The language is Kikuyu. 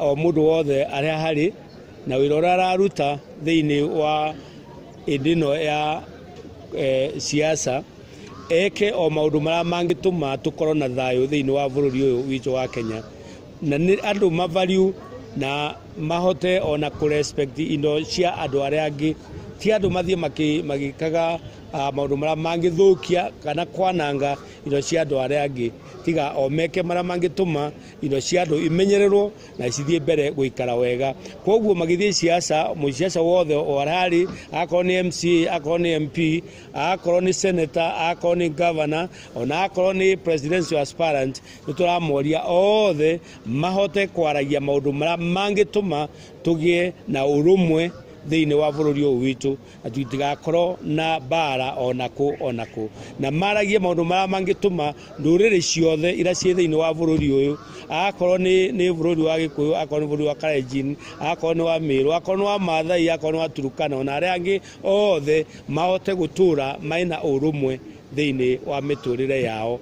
O mũndũ wothe arĩa harĩ na wĩra ũrĩa araruta thĩinĩ wa hĩndĩ ĩno ya siasa, eke o maũndũ marĩa mangĩtũma tũkorwo na thayũ thĩinĩ wa bũrũri ũyũ witũ wa Kenya, na nĩ andũ mavalue na mahote ona kũ respect indo cia andũ arĩa angĩ, ti andũ mathiĩ magĩkaga maũndũ marĩa mangĩthũkia kana kwananga indo cia andũ arĩa angĩ, tiga o meke marĩa mangĩtũma indo cia andũ imenyererwo na cithiĩ mbere gũikara wega. Koguo magĩthiĩ siasa, mũciaca wothe o harĩa akorwo nĩ MCA, akorwo nĩ MP, akorwo nĩ senator, akorwo nĩ governor, ona akorwo nĩ presidential aspirant, nĩ tũramoria othe mahote kwaragia maũndũ marĩa mangĩtũma tũgĩe na ũrũmwe thĩinĩ wa bũrũri ũyũ witũ, na tũtigakorwo na mbara onakũ onakũ, na maragie maũndũ marĩa mangĩtũma ndũrĩrĩ ciothe iria ciĩ thĩinĩ wa bũrũri ũyũ, akorwo nĩ bũrũri wa Gĩkũyũ, akorwo nĩ bũrũri wa Kalenjin, akorwo nĩ wa Meru, akorwo nĩ wa Maathai, akorwo nĩ wa Turkana, ona arĩa angĩ othe mahote gũtũra mena ũrũmwe thĩinĩ wa mĩtũrĩre yao.